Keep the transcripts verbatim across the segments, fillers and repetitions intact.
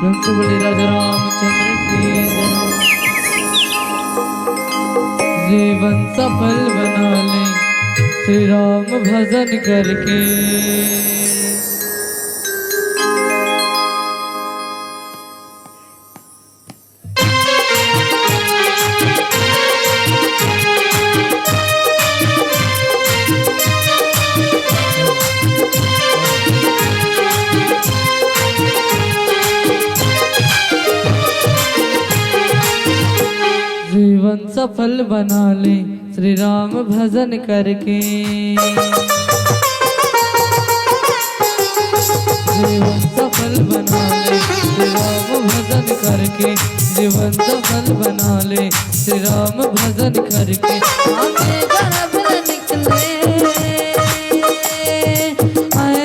धन से बोले राजा रामचंद्र की जय। जीवन सफल बना ले श्री राम भजन करके। जीवन सफल बना ले श्री राम भजन करके। जीवन सफल बना ले श्री राम भजन करके। जीवन सफल बना ले श्री राम भजन करके। आके गर्भ निकले, आए,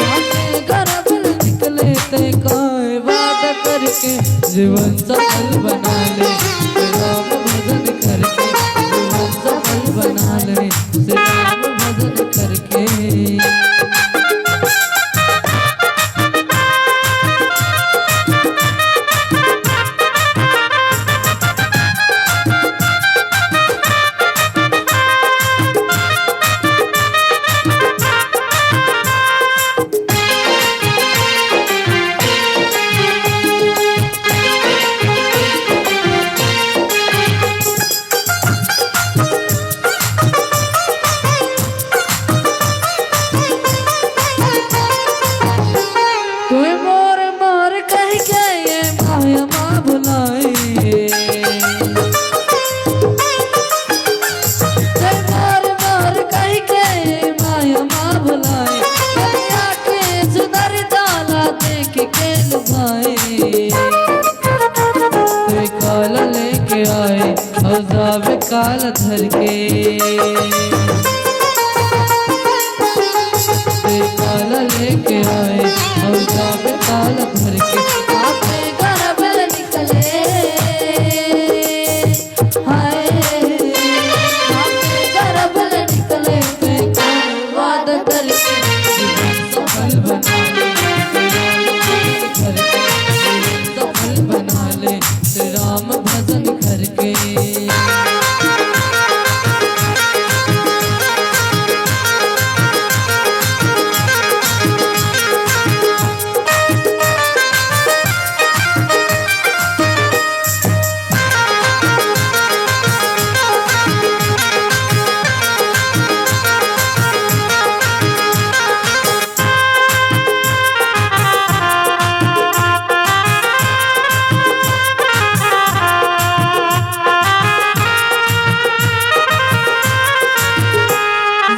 आके गर्भ निकले ते काय वादा करके। जीवन सफल बना ले श्री राम भजन करके। जीवन सफल बना ले श्री राम भजन करके। तोय मोर मोर कहि के ये माया मा भुलाए। तोय मोर मोर कहि के ये माया मा भुलाए। कलिया के सुधर जाला देख के लुभाए। तोय काला लेके आए अउ जाबे काला धर के। तोय काला लेके आए अउ जाबे काला धर के। आके गर्भ ले निकले, हाय, आके गर्भ ले निकले, तोय काय वादा करके। जीवन सफल बना ले, करके, जीवन सफल बना ले, श्री राम भजन करके।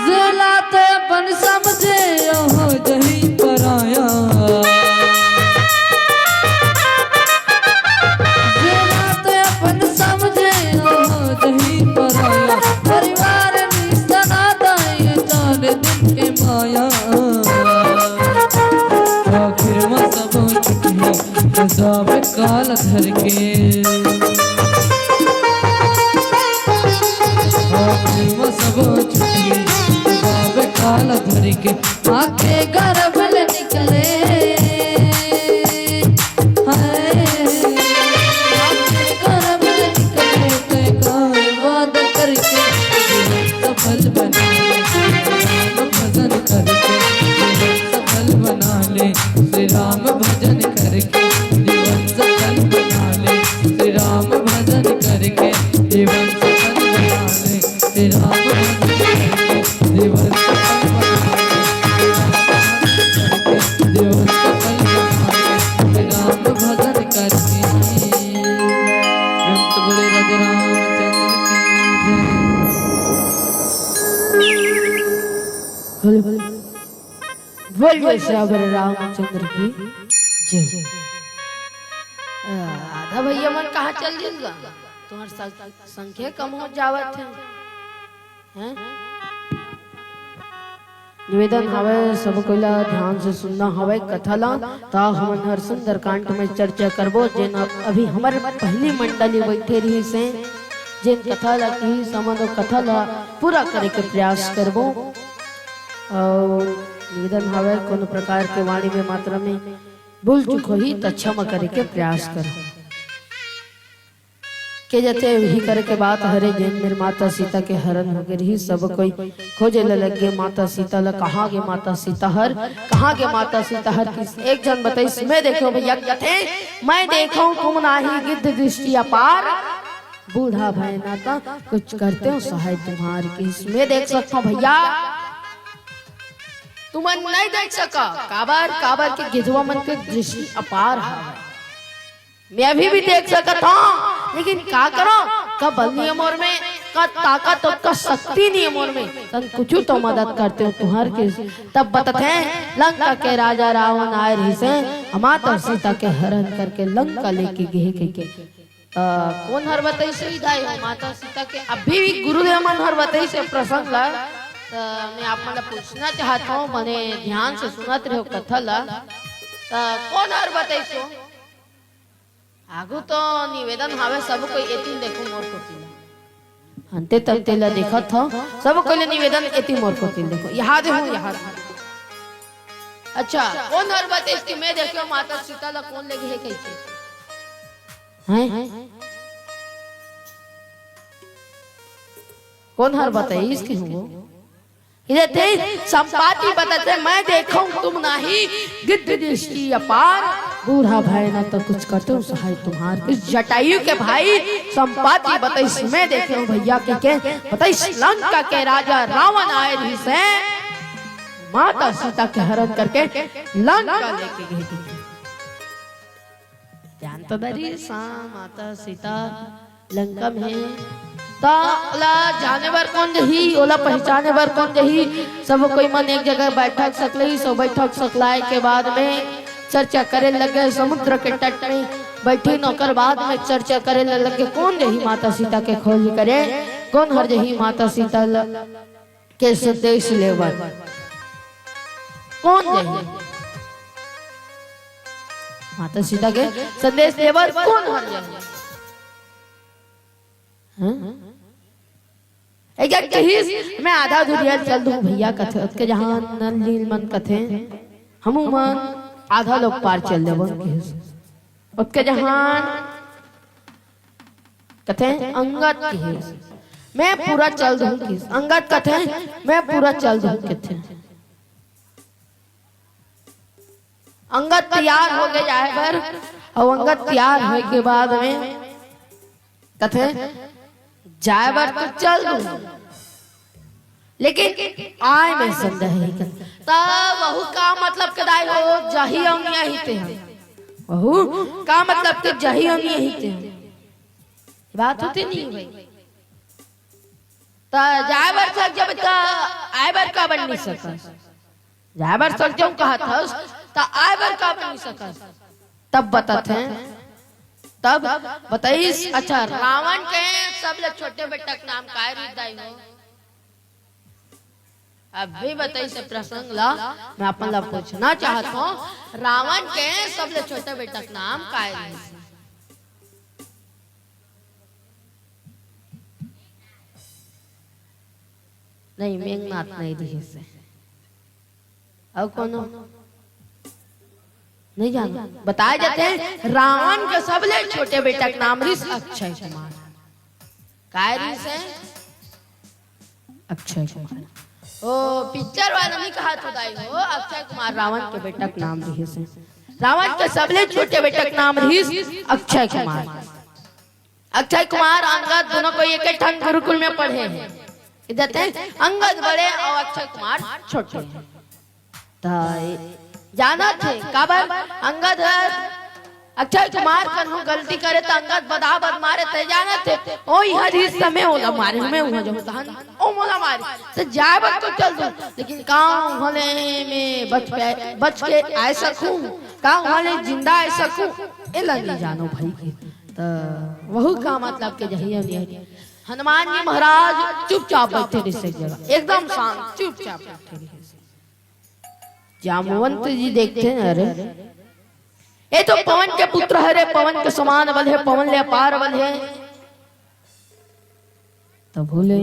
जेला ते अपन समझे, ओहो जही पराया। जेला ते अपन समझे, ओहो जही पराया। परिवार निसना दाई, चार दिन के माया। आखिर में सब छुट्टी, सब काला धर के। आखिर में सब छुट्टी, सब काला धर के। आके गर्भ ले निकले, हाय, आके गर्भ ले निकले, तोय काय वादा करके। जीवन सफल बना ले, राम भजन करके। जीवन सफल बना ले, श्री राम भजन करके। जीवन सफल बना ले, श्री राम भजन करके। जीवन सफल बना ले, श्री राम भजन करके। जीवन सफल बना ले, श्री राम भजन करके। जीवन सफल बना ले, श्री राम भजन करके। प्रेम से बोले राधे रामचंद्र की जय। बोलिए सियावर रामचंद्र की जय। अ, आधा भैया मन कहाँ चल दिन गा? तुम्हार स-, संख्या कम हो जावत है, हैं? निवेदन हवय, सब कोई ला ध्यान से सुनना हवय कथा ला। ता हमन हर सुंदरकांड में चर्चा करबो, जेन अभी हमर पहली मंडली बैठे रहिस हे, जेन कथा ला किहिस, हमन ओ कथा ला पूरा करे के प्रयास करबो। अउ निवेदन हवय, कोनो प्रकार के वाणी में, मात्रा में भूल चूक होही त क्षमा करे के प्रयास करो। के जते उही करे के बात हरे, जेन मेर माता सीता के हरण हो गे रही, सब कोई खोजे ल लग गे माता सीता ल। कहाँ गे माता सीता हर, कहाँ गे माता सीता हर? किस एक जन बताइस, मैं देखो भैया कथे, मैं देखो तुम नाही गिद्ध दृष्टि अपार, बूढ़ा भय ना त कुछ करते हो सहाय तुम्हार। किस मैं देख सकता हूँ भैया, तुमन नहीं देख सका, काबर काबर के गिद्धवा मन के दृष्टि अपार है। मैं अभी भी देख सकत हूँ, लेकिन का करो, का बल नहीं है मोर में, का ताकत और का शक्ति नहीं है मोर में, तन कुछ तो मदद करते हो तुहर के। तब बतत है, लंका के राजा रावण आए रहिस हे, माता सीता के हरण करके लंका लेके गे कहिके। त कोन हर बताइस हे दाई हो माता सीता के? अभी भी गुरुदेव मन हर बताइस हे प्रसंग ला। त मैं आप मन ला पूछना चाहत हूँ, बने ध्यान से सुनत रहो कथा ला। त कोन हर बताइस हो? आगू तो निवेदन हावे, सब कोई एतिन देखो मोर कोति ला। अंते तंते ला देखत हो, सब कोई ले निवेदन एतिन मोर कोति ला देखो। यहाँ दे हूँ, यहाँ दे। अच्छा, कोन हर बताइस कि मैं देखो माता सीता ला कोन लेगे हे कहिके? हैं? कोन हर बताइस कि हूँ? इधर थे संपाति बतत हे, मैं देखो तुम नाही गिद्ध दृष्टि अपार, बूढ़ा भय न तो कुछ करते हो सहाय तुम्हार। इस जटायु के भाई संपाति बताइस, मैं देखे हूँ भैया के, के बताइस, लंका के राजा रावण आए रहिस हे, माता सीता के हरण करके लंका लेके गे। ध्यान तो दरी सा माता सीता लंका में हे। त ओला जाने बर कोन जही, ओला पहचाने बर कोन जही? सब कोई मन एक जगह बैठक सकलई, सो बैठक सकलाए के बाद में चर्चा करे लगे। समुद्र के तट में बैठे न, ओकर बाद में चर्चा करे लगे, कोन जही माता सीता के खोज करे, कोन हर जही माता सीता ल के संदेश लेबर कोन जाही? माता सीता के संदेश लेबर कोन हर जाही? हाँ? एक जन कहिस, मैं आधा दुरिया चल दूं भैया कथे, ओतके जहान नल नील मन कथे, हमू मन आधा लोग पार चल देबो कहिस। ओतके जहान कथे, अंगद कहिस, मैं पूरा चल दूं कहिस। अंगद कथे, मैं पूरा चल दूं कथे। अंगद तैयार हो गे जाए बर, अउ अंगद तैयार होए के बाद में कथे, जाए बर तो चल दूं, लेकिन आए में संदेह हे। त वहू का मतलब के दाई हो, जही अउ यही ते हम। वहू का मतलब के जही अउ यही ते हम। बात होते नहीं भाई। त जाए बर सक जब त आए बर का बन नहीं सकस। जाए बर सक जब कहत हस, त आए बर का बन नहीं सकस। तब बतत हे, तब बताइस, अच्छा, रावण के सबले छोटे बेटा के नाम काय रिहिस दाई हो? अभी बताइस प्रसंग ला, मैं अपन ला पूछना चाहत हूँ, रावण के सबले छोटे बेटा के नाम काय रिहिस? नहीं, मेघनाथ नहीं रिहिस हे। अउ कोनो? नहीं जानो। बताए जाथे, रावण के सबले छोटे बेटा के नाम रिहिस अक्षय कुमार। काय रिहिस हे? अक्षय कुमार। ओ, पिक्चर वाला नहीं कहा तो दाई हो, अक्षय कुमार रावण के बेटा के नाम रिहिस हे। रावण के सबले छोटे बेटा के नाम रिहिस अक्षय कुमार। अक्षय कुमार अंगद दोनों कोई एक ठन गुरुकुल में पढ़े हे। इधर ते अंगद बड़े अउ अक्षय कुमार छोटे हे। त जानत हे काबर अंगद ह अक्षय कुमार कन्हू गलती करे त अंगद बदा बद मारे, ते जानत हे ओ इहाँ जिस समय ओला मारे, मैं उहाँ जाऊँ तहन ओ मोला मारे। त जाए बर तो चल दूँ, लेकिन का उहाँ ले मैं बच के, बच के आए सकूँ? का उहाँ ले जिंदा आए सकूँ? एला नहीं जानो भाई के। त वहू का मतलब के जहिया नहीं। हनुमान जी महाराज चुपचाप बैठे रहिस एक जगह, एकदम शांत, चुपचाप बैठे रहिस। जामवंत जी देखते हैं, अरे, ये तो पवन के पुत्र हरे, पवन के समान बल हे, पवन ले अपार बल हे। तब बोले,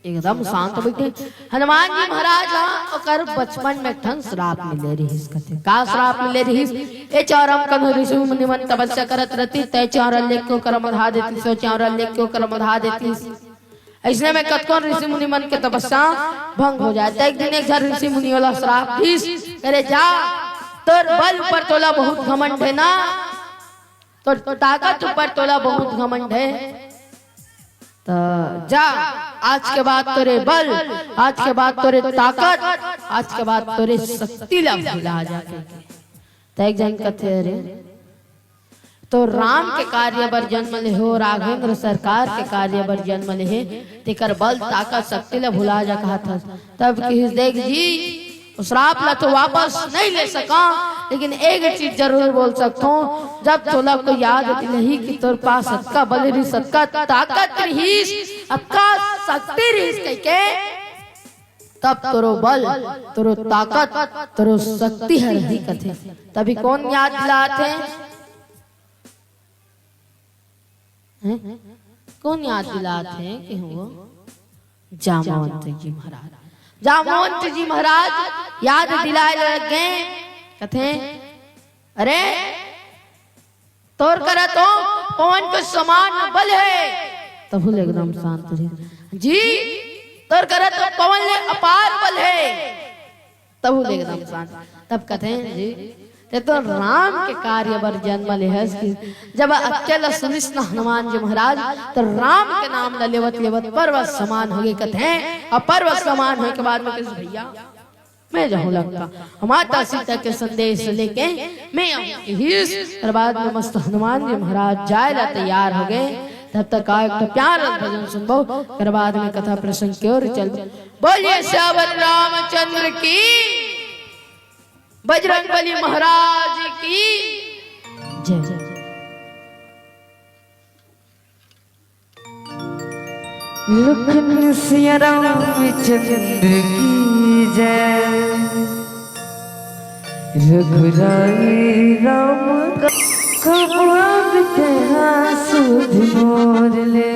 एकदम शांत बैठे। हनुमान जी महाराज ला ओकर बचपन में एक ठन श्राप मिले रिहिस कथे। का श्राप मिले रिहिस? ए चौरम कन्हू ऋषि मुनि मन तपस्या करत रहती, तय चौरा लेके ओकर मधा देतिस, ओ चौरा लेके ओकर मधा देतिस। अइसने में कतकोन ऋषि मुनि मन के तपस्या भंग हो जाए। त एक दिन एक झन ऋषि मुनि वाला श्राप दिस, करे, "जा, तोर बल ऊपर तोला बहुत घमंड हे ना, तोर ताकत ऊपर तोला बहुत घमंड हे, त जा, आज के बाद तोरे बल, आज के बाद तोरे ताकत, आज के बाद तोरे शक्ति ला भुला जा," कहिके। त एक झन कथे, "अरे, तो राम के कार्य बर जन्म ले हो, राघवेंद्र सरकार के कार्य बर जन्म ले हे, तेकर बल, ताकत, शक्ति ला भुला जा कहत हस।" तब कहिस, "देख जी, ओ श्राप ला तो वापस नहीं ले सका, लेकिन एक चीज जरूर बोल सकथों, जब तोला कोई याद दिलही कि तोर पास अतका बल रिहिस, अतका ताकत रिहिस, अतका शक्ति रिहिस कहिके, तब तोरो बल, तोरो ताकत, तोरो शक्ति हर ही कथे।" तभी कोन याद दिलात हे? हैं? कोन याद दिलात हे कि वो? जामवंत जी महाराज। जामवंत जी महाराज याद दिलाए लग गए, कथे, "अरे, तोर करा तो पवन के समान बल हे।" तभू ले एकदम शांत रहे। "जी, तोर करा तो पवन ले अपार बल हे।" तभू ले एकदम शांत। तब कथे, "जी, ते तो राम के कार्य बर जन्म ले हस कि जब अकेला सुनिस न हनुमान जी महाराज, तो राम के नाम ला लेवत लेवत पर्वत समान हो गए," कथे। अब पर्वत समान होए के बाद में कहिस, "भैया, मैं जाहूं लंका।" माता सीता के संदेश लेके मैं आऊं कहिस। ओकर बाद में मस्त हनुमान जी महाराज जाए ला तैयार हो गए। तब तक का एक ठो प्यारा भजन सुनबो, ओकर बाद में कथा प्रसंग की ओर चलबो। बोलिए सियावर रामचंद्र की, बजरंग बली महाराज की जय। लखन सिया रामचंद्र की जय। रघुराई राम का कमाल कहा सुध मोर ले।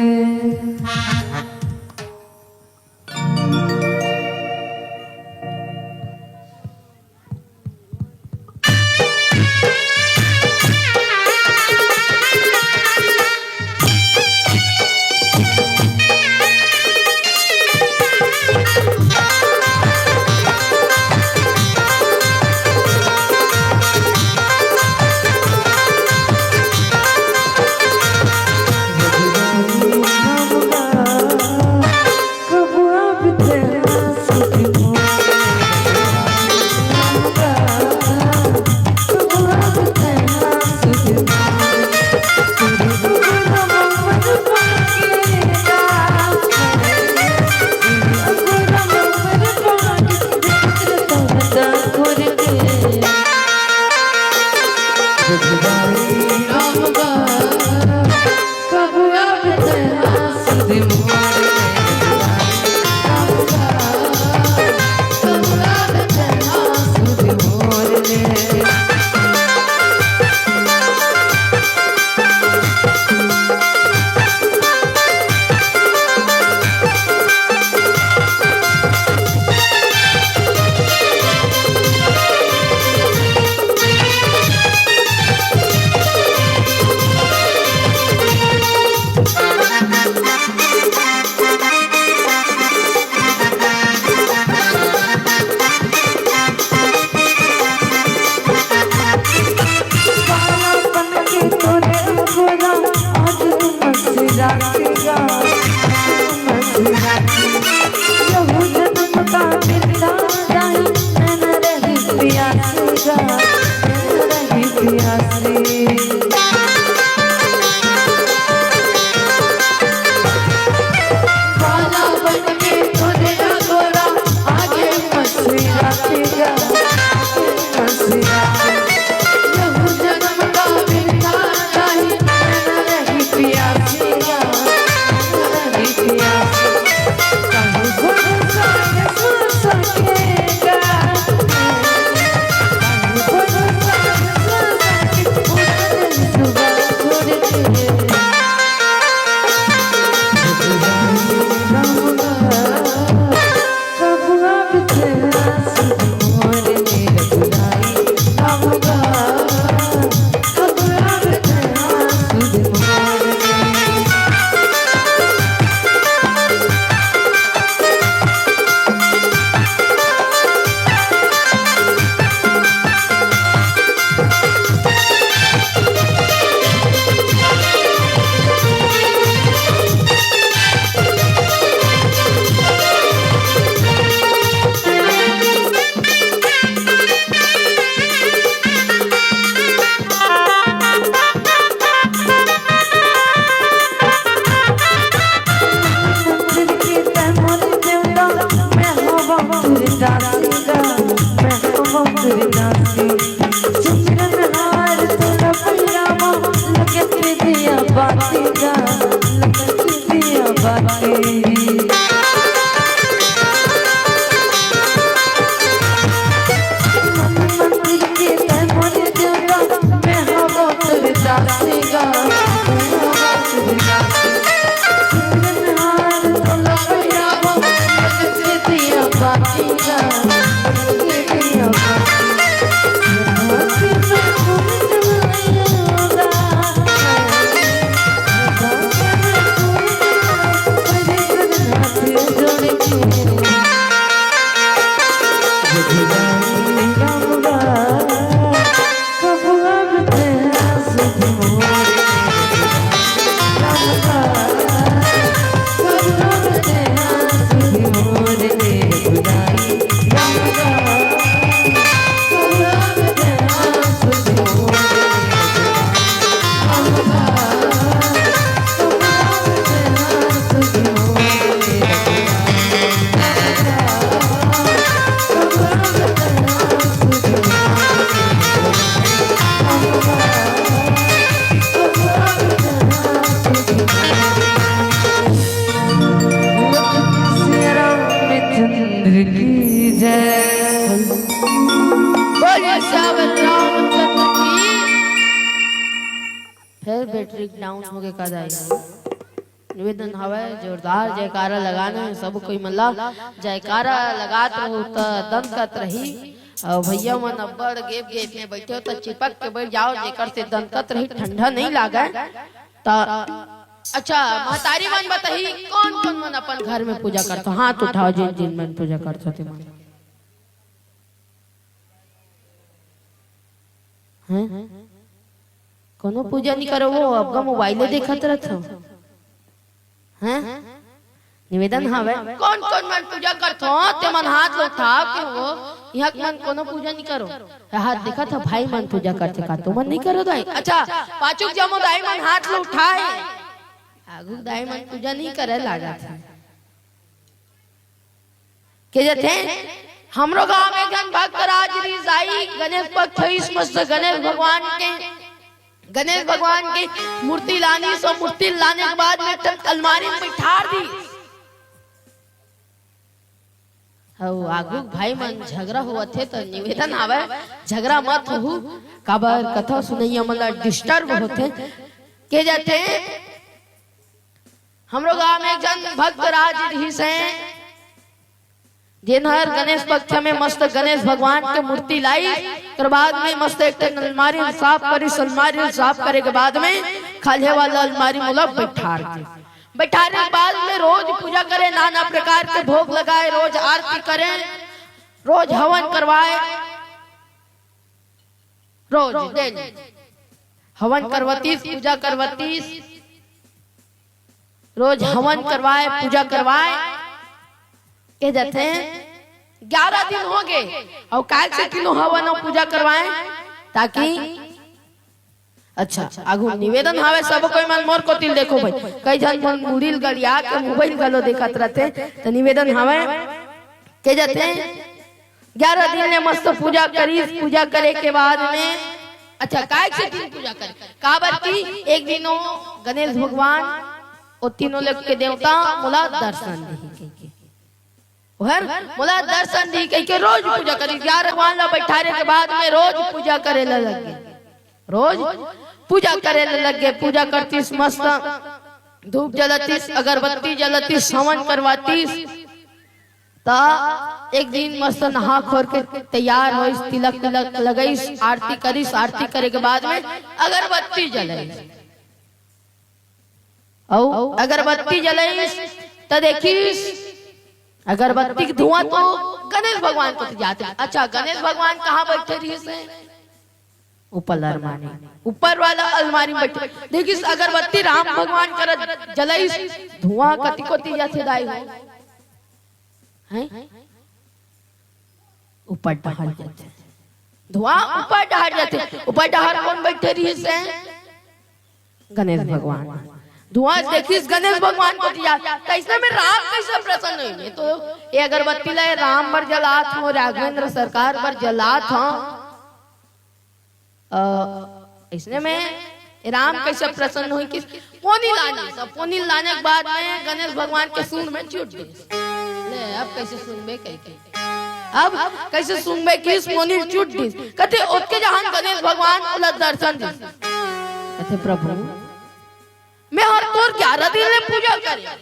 दासी गा, मैं हवं तोर दासी। चंद्रहार तोला पहिरावं, लगे के दिया बाती गा, लगे के दिया बाती। मन मंदिर के तैं मोर देवता, मैं हवं तोर दासी गा, मैं हवं तोर दासी। श्री रामचंद्र की जय। बोलिए सियावर रामचंद्र की। फेर बैटरी डाउन होगे का दाई? निवेदन हवय, जोरदार जयकारा लगाना हे सब कोई मन ला। जयकारा लगात रहू त दमकत रही। अउ भैया मन अब्बड़ gap gap में बइठे हो त चिपक के बइठ जाओ, जेकर से दमकत रही, ठंडा नइ लागय। त अच्छा, महतारी मन बताही, कोन कोन मन अपन घर में पूजा करथो? हाथ उठाओ, जिन जिन मन पूजा करथो ते मन। हैं? कोनो पूजा नइ करो, वो अबका मोबाइले देखत रहिथो। हैं? निवेदन हवय, कोन कोन मन पूजा करथो, ते मन हाथ ल उठाव के हो। इहाँ के मन कोनो पूजा नइ करो। हाथ देखत हो, भाई मन पूजा करथे का, तुमन नइ करो दाई? अच्छा, पाछू के जम्मो दाई मन हाथ ल उठाए। आगू के दाई मन पूजा नइ करे लागत हे। के जथे, हमरो गांव में एक झन भक्त राज रिहिस दाई, गणेश पक्ष होइस, मस्त गणेश भगवान के, गणेश भगवान के मूर्ति लानिस, अउ मूर्ति लाने के बाद में एक ठन अलमारी में बइठार दिस। अउ आगू भाई मन झगरा होवत हे, त निवेदन आवय, झगरा मत होहू, काबर कथा सुनइया मन ला disturb होथे। के जथे, हमरो गांव में एक झन भक्त राज रिहिस हे, जेन हर गणेश पक्ष में मस्त गणेश भगवान के मूर्ति लाइस, ओकर बाद में मस्त एक ठन अलमारी ल साफ करिस, अलमारी ल साफ करे के बाद में खाल्हे वाला अलमारी म ओला बइठार दिस। बइठारे के बाद में रोज पूजा करे, नाना प्रकार के भोग लगाए, रोज आरती करे, रोज हवन करवाए, रोज daily हवन करवतिस, पूजा करवतिस, रोज हवन करवाए, पूजा करवाए। के जथे, ग्यारह दिन होगे, अउ काय से किनो हवन अउ पूजा करवाए, ताकि, अच्छा, आगू निवेदन हवय, सब कोई मन मोर कोति ल देखो भाई, कई झन मन मुड़ी ल गड़िया के मोबाइल घलो देखत रहिथे, त निवेदन हवय, के जथे, ग्यारह दिन ले मस्त पूजा करिस, पूजा करे के बाद में, अच्छा, काय से दिन पूजा करे? काबर कि एक दिन ओ गणेश भगवान, ओ तीनों लोक के देवता मोला दर्शन दिही कहिके। ओहर मोला दर्शन दिही कहिके रोज पूजा करिस। ग्यारह भगवान ला बइठारे के बाद में रोज पूजा करे ला लग गे। रोज पूजा करे ला लग गे। पूजा करतिस, मस्त धूप जलतिस, अगरबत्ती जलतिस, हवन करवातिस। त एक दिन मस्त नहा खोर के तैयार होइस, तिलक तिलक लगइस, आरती करिस, आरती करे के बाद में अगरबत्ती जलइस। अउ अगरबत्ती जलइस त देखिस अगरबत्ती के धुआं तो गणेश भगवान को जात हे। अच्छा, गणेश भगवान कहाँ बइठे रिहिस हे? ऊपर अलमारी, ऊपर वाला अलमारी में बइठे। देखिस अगरबत्ती राम भगवान करा जलइस, धुआं कति कोति जाथे दाई हो? हैं? ऊपर डहर जाथे। धुआं ऊपर डहर जाथे। ऊपर डहर कोन बइठे रिहिस हे? गणेश भगवान। धुआं देखिस गणेश भगवान कोति जात, त अइसने में राम कइसे प्रसन्न होही? ये तो, ये अगरबत्ती ला राम बर जलात हंव, राघवेंद्र सरकार बर जलात हंव। अ, अइसने में राम कइसे प्रसन्न होही कि पोनी लानिस, अब पोनी लाने के बाद में गणेश भगवान के सूंड़ में चुट दिस। ले, अब कइसे सूंघबे कहिके, अब कइसे सूंघबे कहिके पोनी चुट दिस। कथे ओतके जहां गणेश भगवान ओला दर्शन दिस। कथे, "प्रभु, मैं हर तोर ग्यारह दिन ले पूजा करेंव,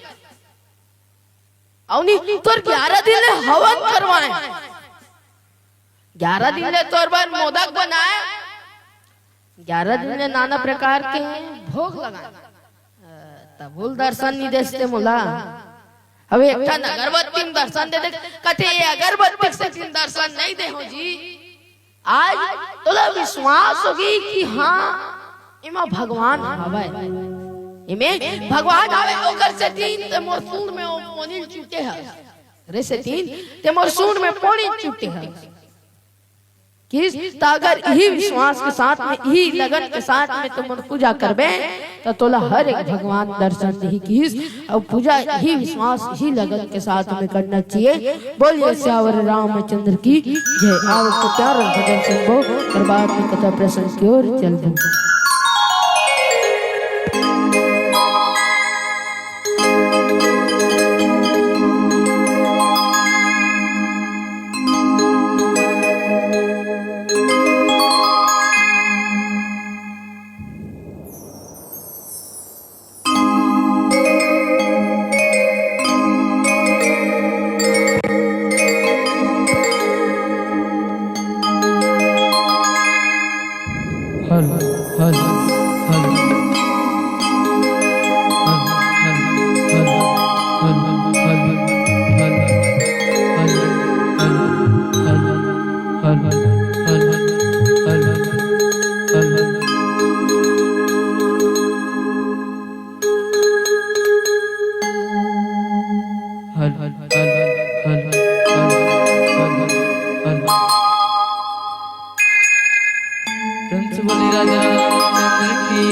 अउ नी तोर ग्यारह दिन ले हवन करवाएंव, ग्यारह दिन ले तोर बर मोदक बनाएंव, ग्यारह दिन ले नाना प्रकार के भोग लगाएंव, तभो ले दर्शन नइ देस ते मोला। अब एक ठन अगरबत्ती म दर्शन दे दे।" कथे, "ये अगरबत्ती सेती दर्शन नइ दे हंव जी, आज तोला विश्वास होगे कि हां, एमा भगवान हवय, एमे भगवान हवय, ओकर सेती ते मोर सूंड़ में ओ पोनी ल चुटे हस, रे सेती ते मोर सूंड़ में पोनी ल चुटे हस।" किहिस, "त अगर इही विश्वास के साथ में, इही लगन के साथ में तुमन पूजा करबे, त तोला हर एक भगवान दर्शन दिही," किहिस। अउ पूजा इही विश्वास, इही लगन के साथ में करना चाहिए। बोलिए सियावर रामचंद्र की जय। आओ तो प्यारा भजन सुनबो, ओकर बाद में कथा प्रसंग की ओर चलबो। प्रेम से बोली राजा रामचंद्र की।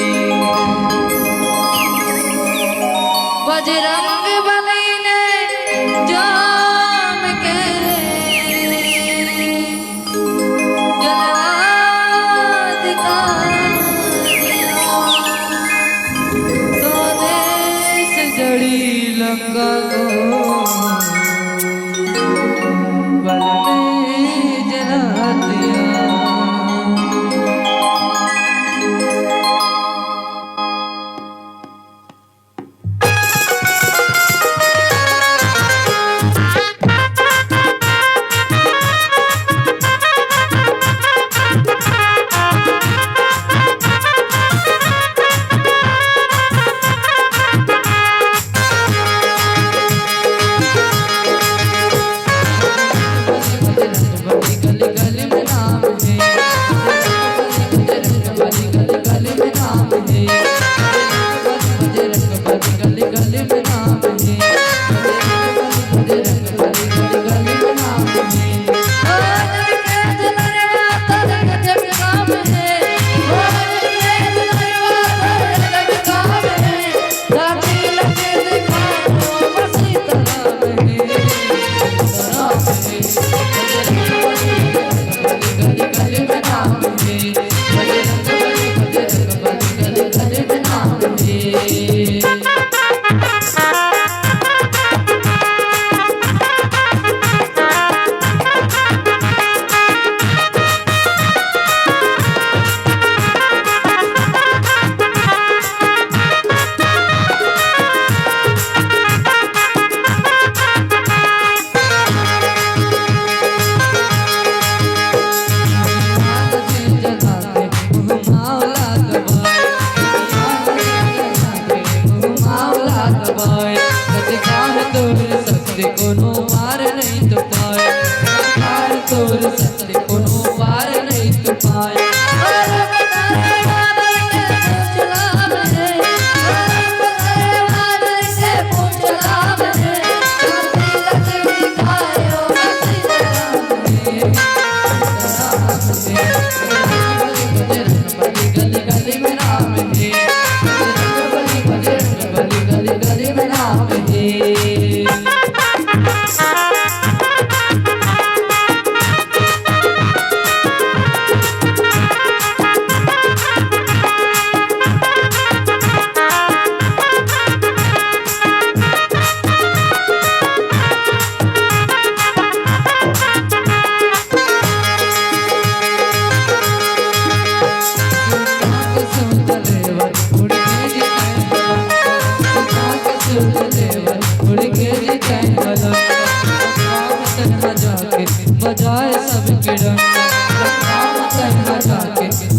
बजरंग बली ने जाम के जलवा दिखा दिया। स्वदेश जड़ी लंका को बल ने जला दिया। कोनो पार नहीं तो पाए, कोनो पार नहीं तो पाए।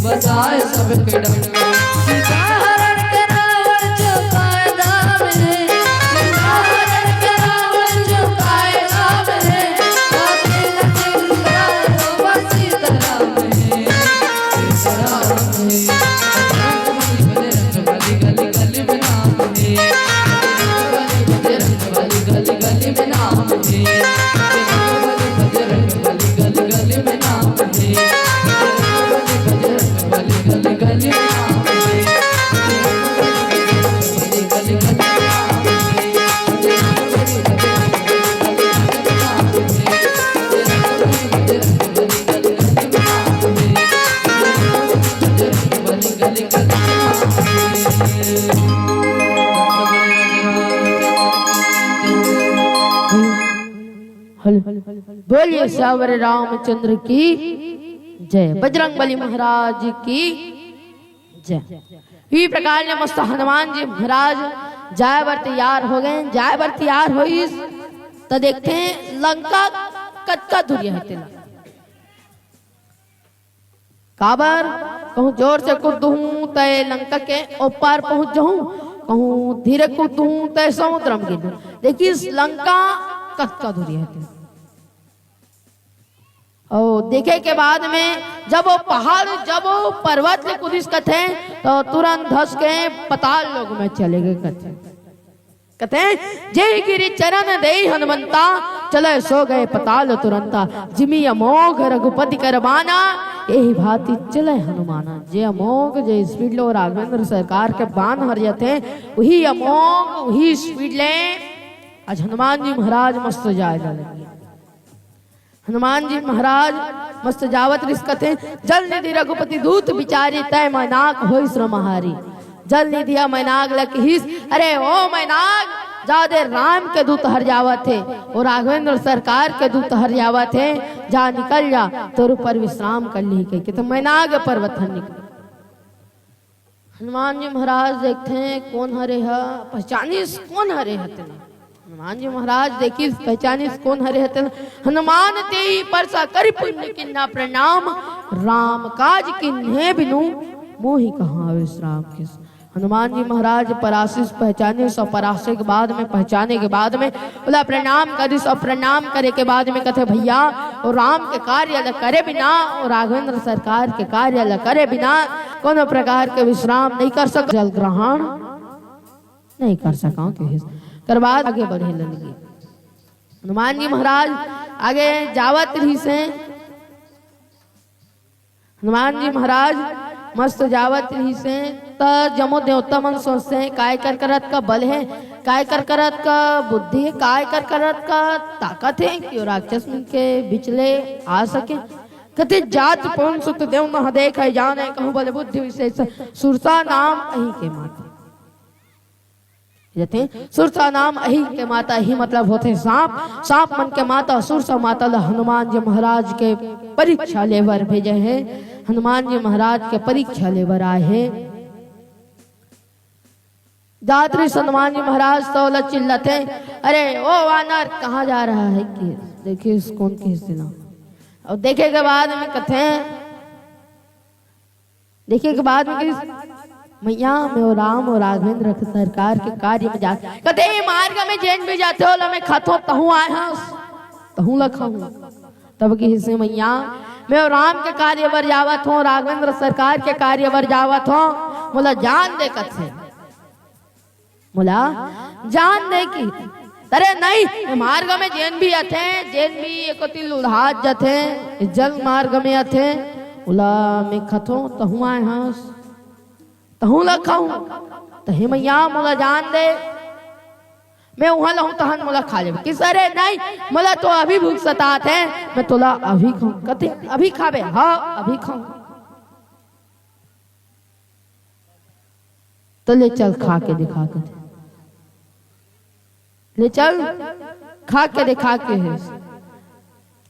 बसाए सबके डंक। सीता हरण के रावण चौपाए धाम हे, सीता हरण के रावण चौपाए धाम हे, आके लक्ष्मी लाल बाबा सीताराम हे, सीताराम हे। बजरंग बली, बजरंग बली, गली गली में नाम हे, बजरंग बली, बजरंग बली, गली गली में नाम हे। बोलिए सावर रामचंद्र की जय, बजरंग बली महाराज की जय। इही प्रकार ले मस्त हनुमान जी महाराज जाए बर तैयार हो गए। जाए बर तैयार होइस त देखथे लंका कतका दूरिहा हे तेला। काबर कहूँ जोर से कूद दूहूँ तय लंका के ओ पार पहुँच जाहूँ, कहूँ धीरे कूद दूहूँ तय समुद्र में गिर जाहूँ। देखिस लंका कतका दूरिहा हे तेला। अउ देखे के बाद में जब ओ पहाड़, जब ओ पर्वत ले कूदिस कथे, त तुरंत धस के पताल लोक में चले गे कथे। कथे, "जेहि गिरि चरण देइ हनुमंता, चले सो गए पताल तुरंता। जिमि अमोघ रघुपति कर बाना, एहि भांति चले हनुमाना।" जे अमोघ, जे स्पीड ले ओ राघवेंद्र सरकार के बान हर जाथे, उही अमोघ, उही स्पीड ले आज हनुमान जी महाराज मस्त जाए ला लगे। हनुमान जी महाराज मस्त जावत रिहिस कथे, "जल निधि रघुपति दूत बिचारी, तय मैनाक होइस श्रमहारी।" जल निधि ह मैनाक ल किहिस, "अरे ओ मैनाक, जा दे राम के दूत हर जावत हे, ओ राघवेंद्र सरकार के दूत हर जावत हे, जा निकल जा, तोर ऊपर विश्राम कर लिही," कहिके त मैनाक पर्वत हर निकल। हनुमान जी महाराज देखथे, कोन हरे ह, पहचानिस कोन हरे ह तेला। हनुमान जी महाराज देखिस, पहचानिस कोन हरे ह तेला। हनुमान तेहि परसा करि पुनि कीन्हा प्रणाम, राम काज कीन्हे बिनु मोहि कहां विश्राम किस। हनुमान जी महाराज परासिस, पहचानिस, अउ परासे के बाद में, पहचाने के बाद में ओला प्रणाम करिस अउ प्रणाम करे के बाद में कथे, "भैया, ओ राम के कार्य ल करे बिना, ओ राघवेंद्र सरकार के कार्य ल करे बिना कोनो प्रकार के विश्राम नइ कर सकंव, जल ग्रहण नइ कर सकंव," कहिस। ओकर बाद आगे बढ़े ल लगे। हनुमान जी महाराज आगे जावत रिहिस हे। हनुमान जी महाराज मस्त जावत रिहिस हे, त जम्मो देवता मन सोचथे, "काय कर करत का बल हे, काय कर करत का बुद्धि हे, काय कर करत का ताकत हे कि ओ राक्षस मन के बीच ले आ सके?" कथे, "जाति पवन सुत देव महु देखि जाने, कहूं बल बुद्धि विशेष सुरसा नाम अहि के माता।" जथे सुरसा नाम अहि के माता, अहि मतलब होथे सांप, सांप मन के माता सुरसा माता ल हनुमान जी महाराज के परीक्षा ले बर भेजे हे। हनुमान जी महाराज के परीक्षा ले बर आए हे। जात रिहिस हनुमान जी महाराज त ओला चिल्लाथे, "अरे ओ वानर, कहां जा रहा है?" कि देखिस कोन कहिस तेला। अउ देखे के बाद में कथे, देखे के बाद में कहिस, "मइया, मैं ओ राम अउ राघवेंद्र के सरकार के कार्य में जात," कथे, "ए मार्ग में जेन भी जाथे, ओला मैं खाथों, तहूं आए हस, तहूं ला खाहूं।" तब कहिस हे, "मइया, मैं ओ राम के कार्य बर जावत हों, राघवेंद्र सरकार के कार्य बर जावत हों, मोला जान दे," कथे। मोला जान दे कि, अरे नहीं, ए मार्ग में जेन भी आथे, जेन भी ए कोति लुढ़ात जाथे, ए जल मार्ग में आथे, ओला मैं खाथों, तहूं आए हस, तहूं ला खाहूं, त हे मइया मोला जान दे, मैं उहां लहूं तहन मोला खा लेबे। कहिस, अरे नहीं, मोला तो अभी भूख सतात हे, मैं तोला अभी खाहूं। कथे, अभी खाबे? हां, अभी खाहूं। त ले चल खा के देखा कथे। ले चल खा के देखा कथे।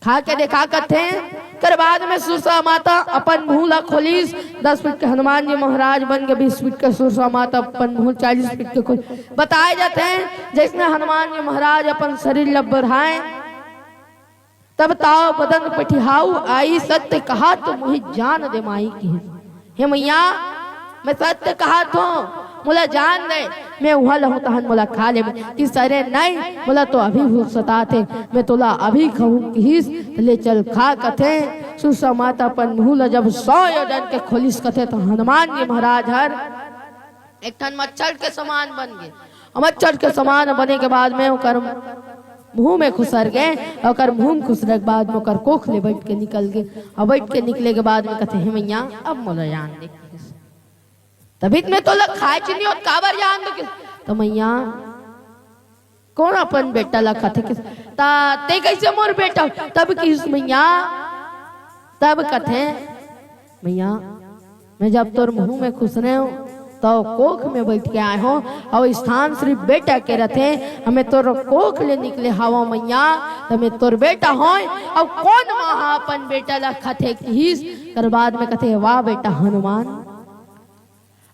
खा के देखा कथे। ओकर बाद में सुरसा माता अपन मुंह ला खोलिस। दस फीट के हनुमान जी महाराज बन के बीस फीट के सुरसा माता अपन मुंह चालीस फीट के खोल। बताए जाथे जइसने हनुमान जी महाराज अपन शरीर ला बढ़ाए, तब ताव बदन पठिहाऊ आई, सत्य कहा तो मुहि जान दे माई किहिस। हे मइया, मैं सत्य कहत हों, मोला जान दे, मैं उहाँ लहूँ तहन मोला खा लेबे। किहिस अरे नहीं, मोला तो अभी भूख सताथे, मैं तोला अभी खाहूँ किहिस, त ले चल खा कथे। सुरसा माता अपन मुँह ला जब सौ योजन के खोलिस कथे, त हनुमान जी महाराज हर एक ठन मच्छर के समान बन गे। अउ मच्छर के समान बने के बाद में ओकर मुँह में खुसर गे, ओकर मुँह में खुसरे के बाद में ओकर कोख ले बइठ के निकल गे। अउ बइठ के निकले के बाद में कथे, "हे मइया, अब मोला जान दे।" तभी त मैं तोला खाए च नइ हों, काबर जान दे? त मइया, कोन अपन बेटा ला खाथे किहिस? त तें कइसे मोर बेटा? तब किहिस मइया, तब कथे, मइया, मैं जब तोर मुँह में खुसरे हों, त कोख में बइठ के आए हों, अउ स्थान सिरिफ बेटा के रथे, अउ मैं तोर कोख ले निकले हवं मइया, त मैं तोर बेटा हों, अउ कोन माँ ह अपन बेटा ला खाथे किहिस? ओकर बाद में कथे, "वाह बेटा हनुमान,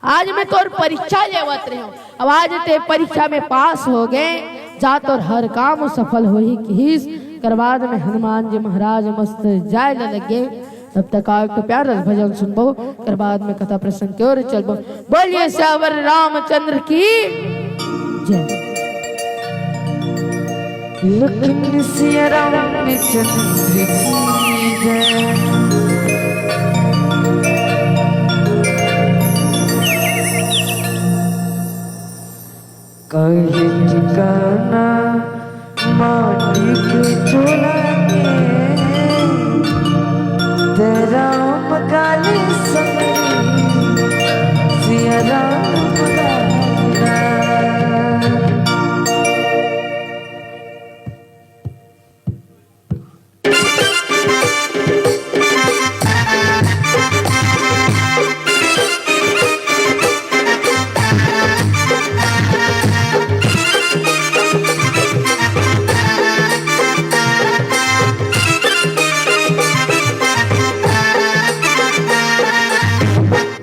आज मैं तोर परीक्षा लेवत रहेंव, अब आज तें परीक्षा में पास हो गे, जा तोर हर काम सफल होही" किहिस। ओकर बाद में हनुमान जी महाराज मस्त जाए ल लगे। तब तक आव एक ठो प्यारा भजन सुनबो, ओकर बाद में कथा प्रसंग के ओर चलबो। बोलिए सियावर रामचंद्र की जय। लखन सिया रामचंद्र की जय। कहे ठिकाना माटी के चोला के, ते राम काली संगरी, सिया राम काली।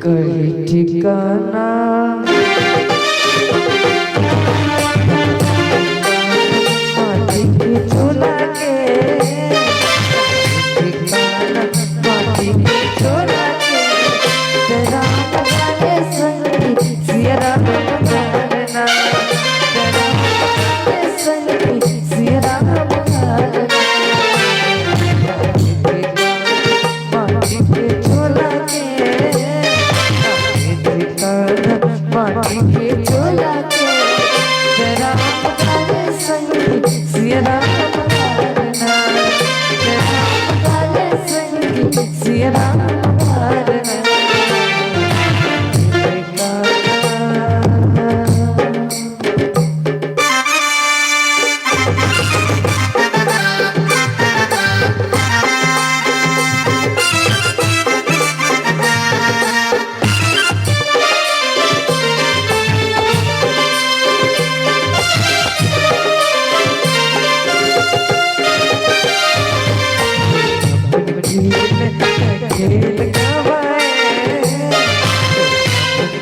कहीं ठिकाना माटी के चूल्हा के, ठिकाना माटी के चूल्हा के, तेरा वाले संगी सिया राम करना, तेरा वाले संगी सिया राम करना। माटी के चोला के, माटी के चोला के, जय राम काले संगी, सिया राम मारना, जय राम काले संगी, सिया राम मारना।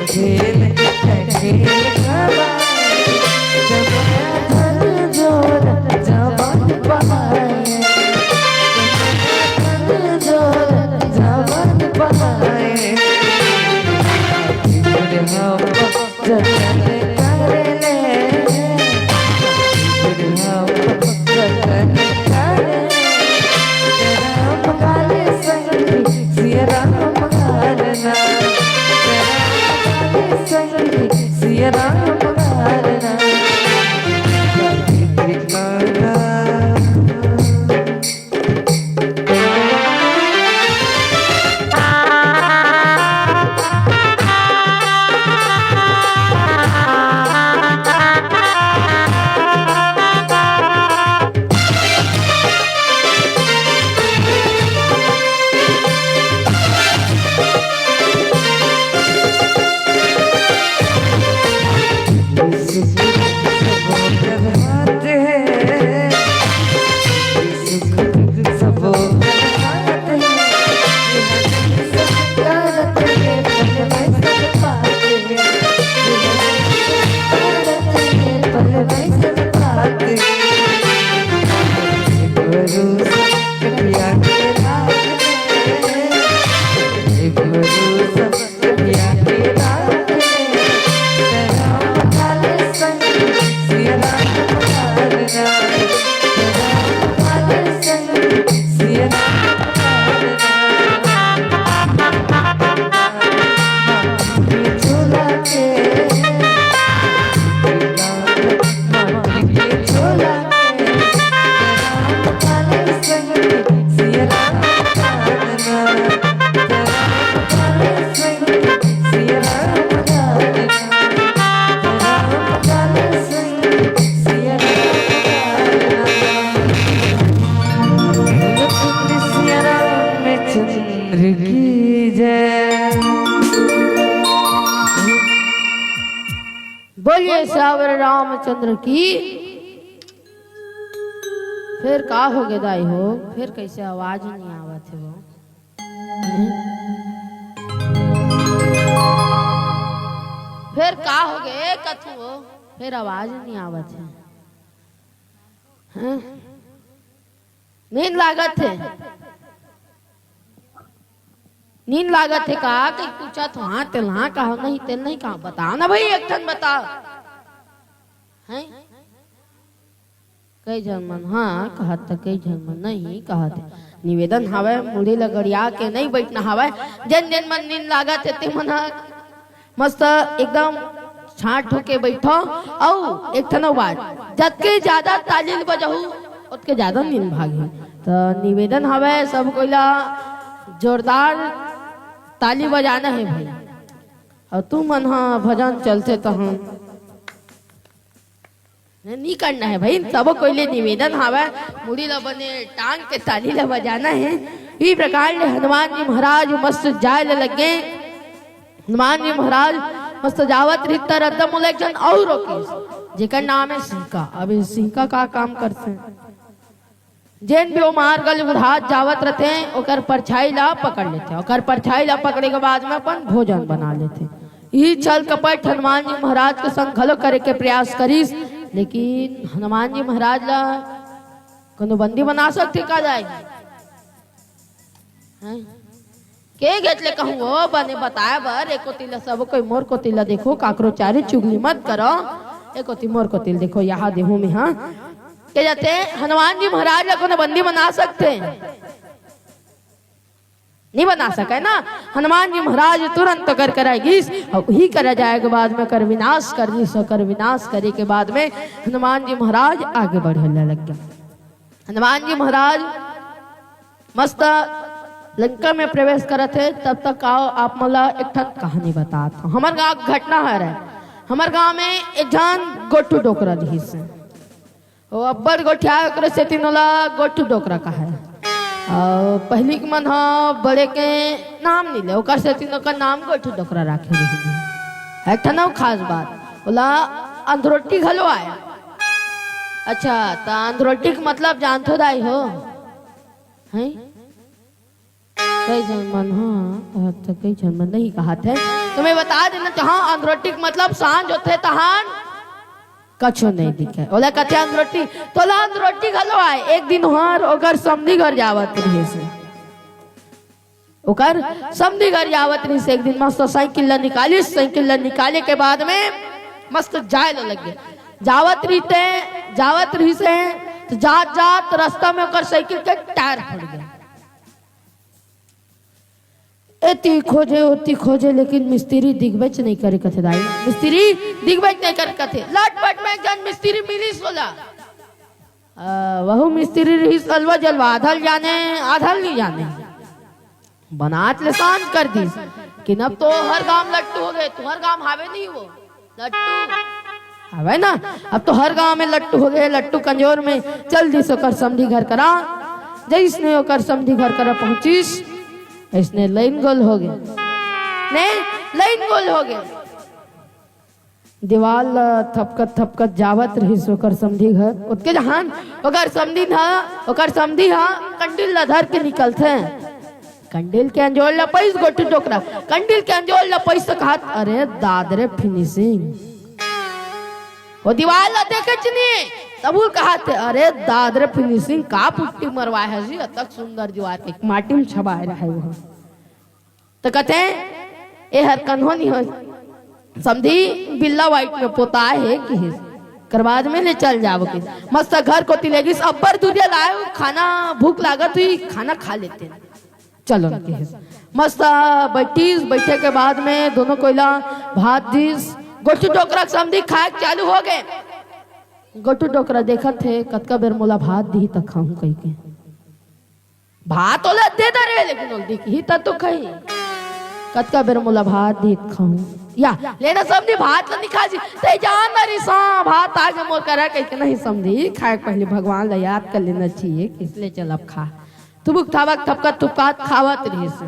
खेल, खेल, खेल, खेल, जवान जोर, जवान पाए। जवान जोर, जवान पाए। बुढ़ापा जतन कर ले, बुढ़ापा जतन कर ले। राम काले संगी, सिया राम चंद्र की जय। बोलिए सावर रामचंद्र की। फिर का हो गे दाई हो? फिर कैसे आवाज नहीं आवत हे वो? फिर का हो गे कथू हो? फिर आवाज नहीं आवत हे। हैं? नींद लागत हे, नींद लागत हे का? कहीं पूछत हो, हाँ, तेल हाँ कहा, नहीं, तेल नहीं कहा। बताओ ना भाई, एक ठन बताओ। हैं? कई झन मन हाँ कहत हे, कई झन मन नहीं कहत हे। निवेदन हावय, मुड़ी ल गड़िया के नहीं बैठना हावय। जेन जेन मन नींद लागत हे, ते मन ह मस्त एकदम छांट होके बैठो। अउ एक ठन अउ बात, जतके ज्यादा ताली ल बजाहू, ओतके ज्यादा नींद भागही। त निवेदन हावय, सब कोई ला जोरदार ताली बजाना हे भाई। अउ तुमन ह भजन चलथे तहन नहीं, नहीं करना हे भाई, सब कोई ले निवेदन हावय, मुड़ी ल बने टांग के ताली ल बजाना हे। ई प्रकार ले हनुमान जी महाराज मस्त जाय ल लगे। हनुमान जी महाराज मस्त जावत रिहिस त रद्दा म ले एक झन अउ रोकिस, जेकर नाम हे सिंहका। अब ये सिंहका का काम करथे? जेन भी वो मार्ग ले उधात जावत रथे, ओकर परछाई ला पकड़ लेथे, ओकर परछाई ला पकड़े के बाद में अपन भोजन बना लेथे। ई छल कपट हनुमान जी महाराज के संग घलो करे के प्रयास करिस, लेकिन हनुमान जी महाराज ला कोनो बंदी बना सकथे का दाई? हैं? के गेत ले कहूँ ओ बने बताए बर, एक कोती ला सब कोई मोर कोती ला देखो, काकरो चारी चुगली मत करो, एक कोती मोर कोती ला देखो, यहाँ देहूँ में, हाँ। के जाथे, हनुमान जी महाराज ला कोनो बंदी बना सकथे? नहीं बना सके ना। हनुमान जी महाराज तुरंत ओकर करा गिस, अउ उही करा जाए के बाद में ओकर विनाश कर दिस। ओकर विनाश करे के बाद में हनुमान जी महाराज आगे बढ़े ला लग गे। हनुमान जी महाराज मस्त लंका में प्रवेश करत हे, तब तक आओ आप मन ला एक ठन कहानी बतात हौं। हमर गांव के घटना हरे। हमर गांव में एक झन गोठू डोकरा रिहिस हे। वो अब्बड़ गोठिया, ओकरे सेती ओला गोठू डोकरा कहे। अउ पहिली के मन ह बड़े के नाम नइ ले, ओकर सेती ओकर नाम गोठू डोकरा राखे रिहिस हे। एक ठन अउ खास बात, ओला अंधरोटी घलो आय। अच्छा, त अंधरोटी के मतलब जानथो दाई हो? हैं? कई झन मन ह, त कई झन मन नहीं कहत हे। त मैं बता देना चाहौं, अंधरोटी के मतलब सांझ होथे तहान कछु नहीं दिखे। ओला कथे अंधरोटी, त ओला अंधरोटी घलो आय। एक दिन ओहर ओकर समधी घर जावत रिहिस हे। ओकर समधी घर जावत रिहिस हे। एक दिन मस्त साइकिल ला निकालिस, साइकिल ला निकाले के बाद में मस्त जाय ला लग गे। जावत रिहिस हे, जावत रिहिस हे, त जात जात रस्ता में ओकर साइकिल के टायर फट गे। एती खोजे, ओती खोजे, लेकिन मिस्त्री दिखबेच नइ करे कथे दाई। मिस्त्री दिखबेच नइ करे कथे। लटपट में एक झन मिस्त्री मिलिस ओला। अ, वहू मिस्त्री रिहिस अलवा जलवा, आधा ल जाने, आधा ल नइ जाने। बनात ले सांझ कर दिस कि अब तो हर गांव लट्टू हो गे, तो हर गांव हावे नहीं वो। लट्टू। हवय ना, अब तो हर गांव में लट्टू हो गे। लट्टू कंजोर में चल दिस ओकर समधी घर करा। जइसने ओकर समधी घर करा पहुंचिस, अइसने लाइन गोल हो गे। ने, लाइन गोल हो गे। दीवाल ल थपकत थपकत जावत रिहिस ओकर समधी घर। ओतके जहान ओकर समधी ह, ओकर समधी ह कंडील ल धर के निकलथे। कंडील के अंजोर ल पइस गोठू डोकरा, कंडील के अंजोर ल पइस त कहत, "अरे दाद रे फिनिशिंग।" वो दीवाल ल देखेच नहीं, तभू कहत, "अरे दाद रे फिनिशिंग, का पुट्टी मरवाए हे जी, अतक सुंदर दीवार के माटी में छबाए रहे वो।" त कथे, "ए हर कन्हो नहीं हो, समधी बिल्ला वाइट में पोताए हे," किहिस। कर बाद में ले चल जाबो किहिस। मस्त घर कोती ले गिस, अब्बड़ दुरिहा लाए हो खाना, भूख लागत हुई, खाना खा लेते। चलो न किहिस। मस्त बैठिस, बैठे के बाद में दोनों कोई ला भात दिस। गोठू डोकरा के समधी खाए के चालू हो गे। गोठू डोकरा देखत हे, "कतका बेर मोला भात दिही त खाहूं," कहिके। भात ओला दे डरे, लेकिन ओला दिखही त तो खाही। "कतका बेर मोला भात दिही त खाहूं।" या, ले ना समधी, भात ल नइ खा जी। "ते जान ना रिसा, भात आगे मोर करा," कहिके। "नहीं समधी, खाए के पहले भगवान ल याद कर लेना चाहिए, इसलिए चल अब खा।" थुबुक थाबक थपकत थुपकात खावत रहिस।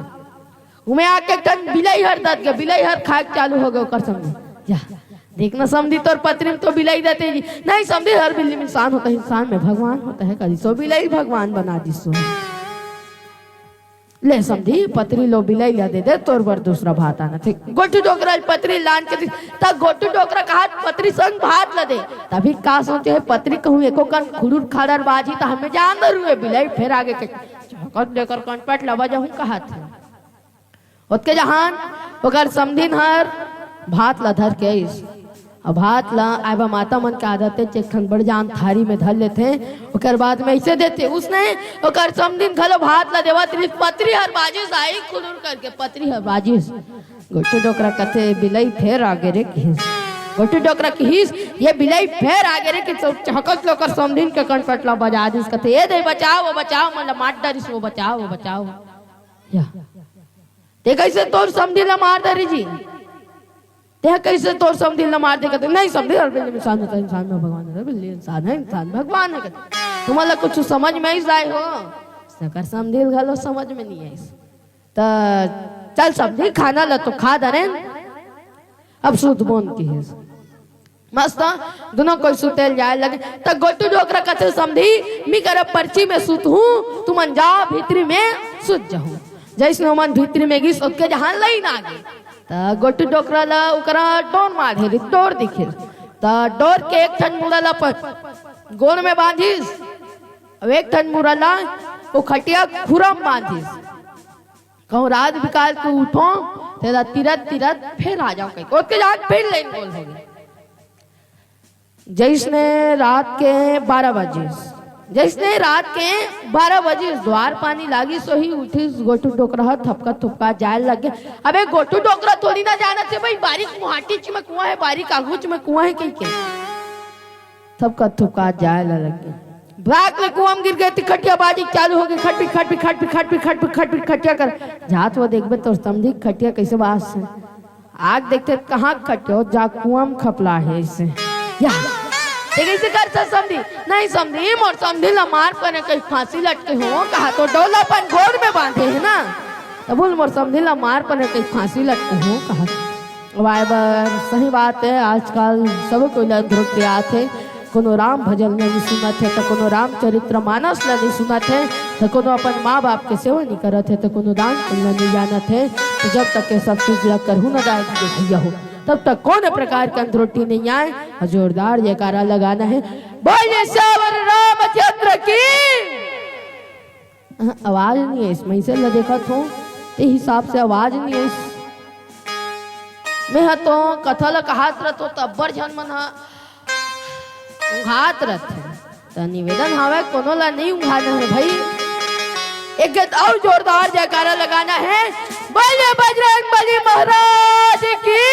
उमे आके एक ठन बिलई हर दत गे, बिलई हर खाए के चालू हो गे ओकर समधी। या, देख न समधी, तोर पतरी में तो बिलई दते जी। नहीं समधी, हर बिल्ली में इंसान होता है, इंसान में भगवान होता है, कहिस ओ बिलई भगवान बना दिस ओ। ले समधी, पतरी ल ओ बिलई ला दे दे, तोर बर दूसरा भात आनथे। गोटू डोकरा ल पतरी लान के दिस, त गोटू डोकरा कहात पतरी संग भात ला दे। तभी का सोचे हे पतरी, कहूँ एको कन खुड़ुर खाड़र बाजही त हमें जान दरू ए बिलई फेर आगे के चहकत लेकर कनपट ला बजाहूँ कहात हे। ओतके जहान ओकर समधिन हर भात ला धर के आइस। अब भात ला आए बा माता मन के आदत हे, एक ठन बड़ जान थारी में धर लेथे, ओकर बाद में ऐसे देथे। उसने ओकर समधिन घलो भात ला देवत रिहिस, पतरी हर बाजिस, आई खुलुर करके पतरी हर बाजिस। गोटू डोकरा कथे, "बिलई फेर आगे रे," किहिस। गोटू डोकरा किहिस, "ये बिलई फेर आगे रे," कि चहकत ले ओकर समधिन के कनपट ला बजा दिस। कथे, "ए दे, बचाओ, वो बचाओ, मन ला मार डारिस, वो बचाओ, वो बचाओ।" या। ते कइसे तोर समधी ला मार डारे जी? ते कइसे तोर समधी ला मार दे? कथे, "नहीं समधी, हर बिल्ली में इंसान होता है, इंसान में भगवान है, बिल्ली इंसान है, इंसान भगवान है।" कथे, "तुमन ला कुछ समझ में आइस दाई हो?" ओकर समधी ला घलो समझ में नहीं आइस। त चल समधी, खाना ला तो खा डरेन, अब सुतबोन किहिस। मस्त, दुनों कोई सुते ल जाए लगे। त गोटू डोकरा कथे, "समधी, मी करब परछी में सुतहूँ, तुमन जाओ भीतरी में सुत जाहू।" जइसने ओमन भीतरी में गिस, ओतके जहान लइन आगे। त गोटू डोकरा ला ओकरा डोर माढ़े रिहिस, डोर दिखिस। त डोर के एक ठन मुड़ा ला अपन गोड़ में बांधिस, अउ एक ठन मुड़ा ला ओ खटिया खुरम बांधिस। कहूँ रात बिकाल के उठो, तेला तिरत तिरत फेर आ जाओ कहिके। ओतके जाके फेर लइन गोल हो गे। जइसने रात के बारह बजिस, जइसने रात के बारह बजिस, द्वार पानी लागिस, ओही उठिस, गोटू डोकरा ह थपका थुपका जाए लगे। अबे गोटू डोकरा थोड़ी ना जानत हे भाई, बारी मुहाटी च में कुआं हे, बारी कागुच में कुआं हे कहिके। थपका थुपका जाए ला लगे। ब्राक ले कुआं में गिर गे, त खटिया बाजी चालू हो गे। खटपी, खटपी, खटपी, खटिया कर। जात वो देखबे तोर समधी खटिया कइसे बास हे। आग देखथे त कहाँ खटिया हो, जा कुआं में खपला हे अइसे। या, ते कइसे करथस समधी? नहीं समधी, मोर समधी ला मार परे कहीं फांसी लटके हो, कहा तो डोला अपन गोड़ में बांधे हे ना। तब बोल मोर समधी ला मार परे कहीं फांसी लटके हो, कहा। वाय बर सही बात हे, आजकल सब कोई ला अंधरोटी आथे, कोनो राम भजन ल नइ सुनत हे, त कोनो रामचरित्र मानस ल नइ सुनत हे, त कोनो अपन माँ बाप के सेवा नइ करत हे, त कोनो दान पुण्य ल नइ जानत हे। त जब तक ये सब चीज ल करहू न दाई दीदी भैया हो, तब तक कोनो प्रकार के अंधरोटी नइ आए। अउ जोरदार जयकारा लगाना हे, बोलिए सियावर रामचंद्र की। अहं, आवाज नइ आइस। मइसे ल देखत हों, ते हिसाब से आवाज नइ आइस। मेंह तो कथा ल कहात रथों, त अब्बड़ झन मन ह उंघात रथे। त निवेदन हावय, कोनो ल नइ उंघाना हे भई। एक गत अउ जोरदार जयकारा लगाना हे, बोलिए बजरंग बली महाराज की।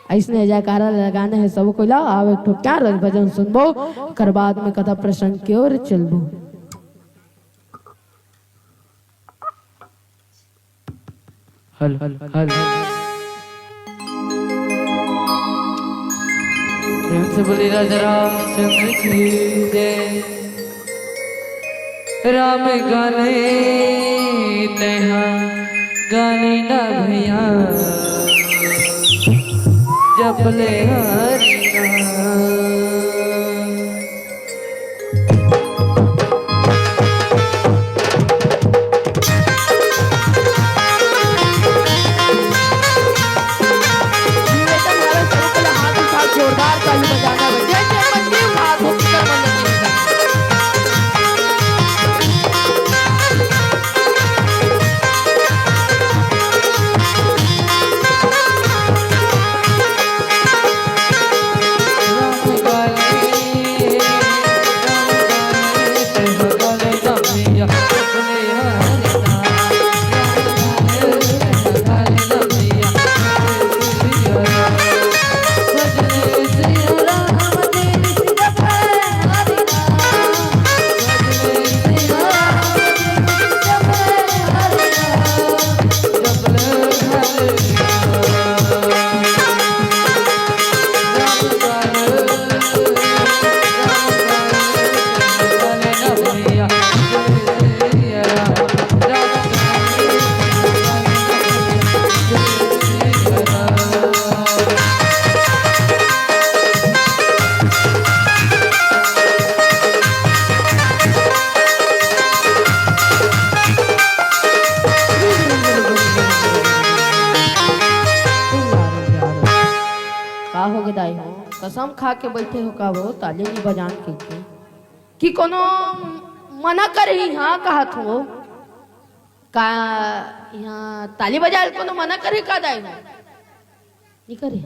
अइसने जयकारा लगाना हे सब कोई ला। आओ एक ठो प्यारा भजन सुनबो, ओकर बाद में कथा प्रसंग के ओर चलबो। Hello, hello. प्रेम से बोली राजा रामचंद्र की जय। राम गाने तैहा गाने ना भैया, जप ले हरि नाम। जोरदार ताली बजाना बजे, जय जय मंदिर, हाथ ऊपर मंदिर। कसम खा के बइठे हो का वो, ताली नइ बजान कहिके? कि कोनो मना करही, हाँ, कहत हो का, इहाँ ताली बजाए ल कोनो मना करही का दाई हो? नइ करही।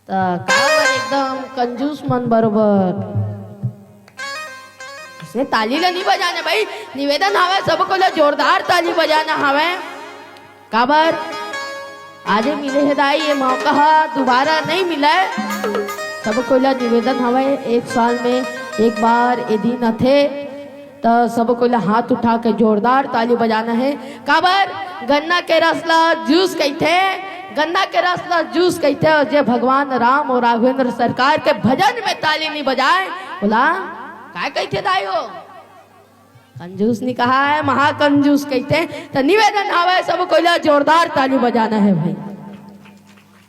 त काबर एकदम कंजूस मन बरोबर। अइसने ताली ला नइ बजाना भाई, निवेदन हावय, सब कोई ला जोरदार ताली बजाना हावय। काबर? आजे मिले हे दाई, ये मौका ह दुबारा नइ मिलय। सब कोई ला निवेदन हावय, एक साल में एक बार ये दिन आथे, त सब कोई ला हाथ उठा के जोरदार ताली बजाना हे। काबर? गन्ना के रस ला जूस कहिथे, गन्ना के रस ला जूस कहिथे, अउ जे भगवान राम अउ राघवेंद्र सरकार के भजन में ताली नइ बजाए, ओला काय कहिथे दाई हो? कंजूस नइ कहय, महाकंजूस कहिथे। त निवेदन हावय, सब कोई ला जोरदार ताली बजाना हे भाई।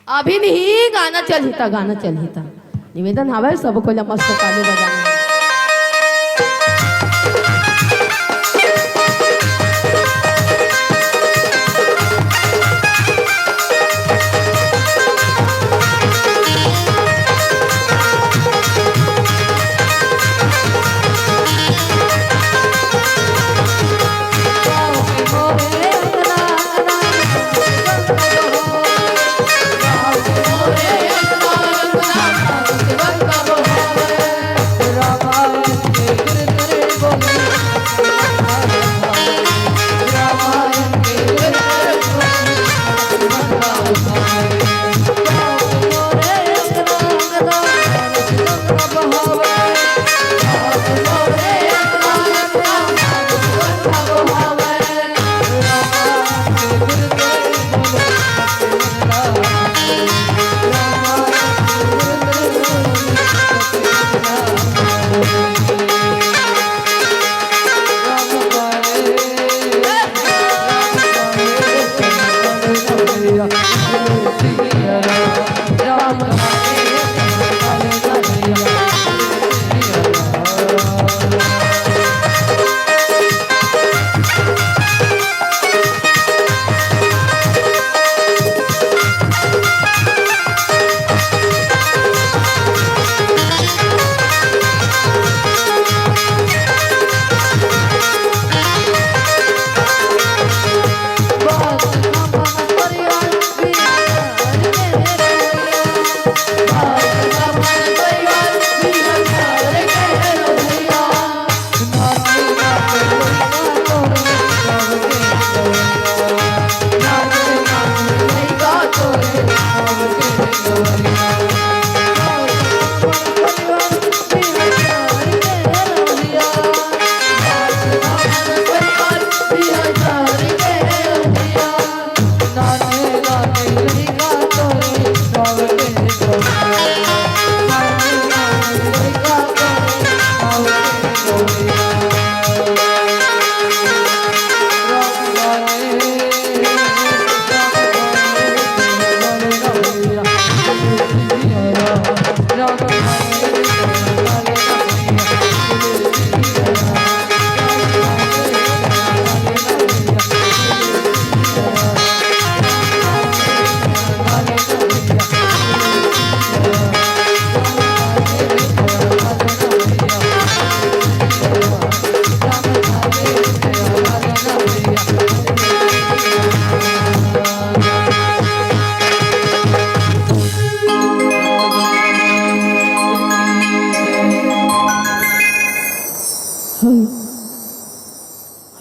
अभी नहीं, गाना चलही त, गाना चलही त। निवेदन हावय, सब कोई ला मस्त ताली बजाना हे।